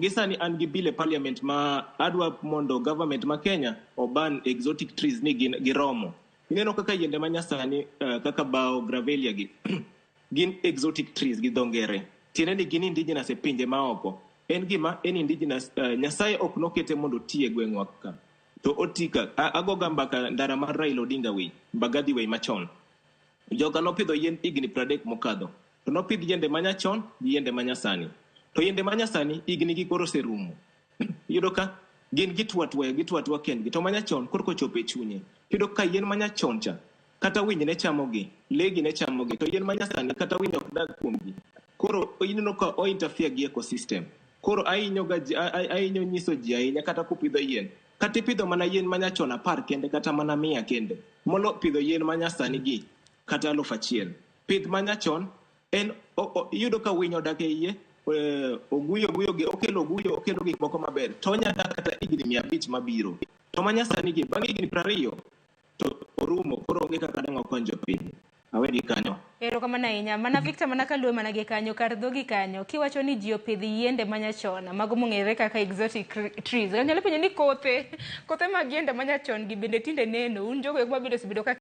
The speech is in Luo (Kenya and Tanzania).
Gi sani an gi bill e parliament ma adwa mondo government ma Kenya oban exotic trees ni gin giromo. Ineno kaka yiende ma nyasani kaka bao, gravelia gi gin exotic trees gi dho ngere. Tiende ni gin indigenous e pinje maoko. En gima en indigenous, Nyasaye ok nokete mondo oti e gweng'wa ka. To oti ka. Agoga mbaka ndara mar Raila Odinga Way, Mbagathi Way machon. Joga nopidho yien higni 30 mokadho. To nopidh yiende manyachon gi yiende manyasani. To yiende manyasani higni gi koro oserumo. Iyudo ka gin gitwo atwoya, gitwo atwoa kendgi. To manyachon korka ochopo e chunye. Iyudo ka yien manyachon cha kata winy ne chamogi, lee gi ne chamogi. To yien manyasani kata winy ok dag kuomgi. Koro ineno ka o interfere gi ecosystem. Koro ahinyo ga ji, ahinyo nyiso ji ahinya kata kupidho yien. Kata ipidho mana yien manyachon 10 kende kata mana 100 kende. Molo pidho yien manyasani gi kata 1000. Pith manyachon en iyudo ka winy odak e iye, oguyo oguyo gi okelo oguyo, okelo gik moko maber. To onya dak kata higni 500 mabiro. To manyasani gi bang' higni 20 to orumo, koro onge kaka dang' okony jopiny. Awe gi kanyo. Erokamano ahinya. Mana Victor, mana kaluwe mana gi kanyo, kar dhogi kanyo, kiwacho ni ji opidh yiende manyachon, mago mong'ere kaka exotic trees. Anyalo penjo ni kothe mag yiende manyachon gi bende tinde neno, un jogo eko mabende osebedo ka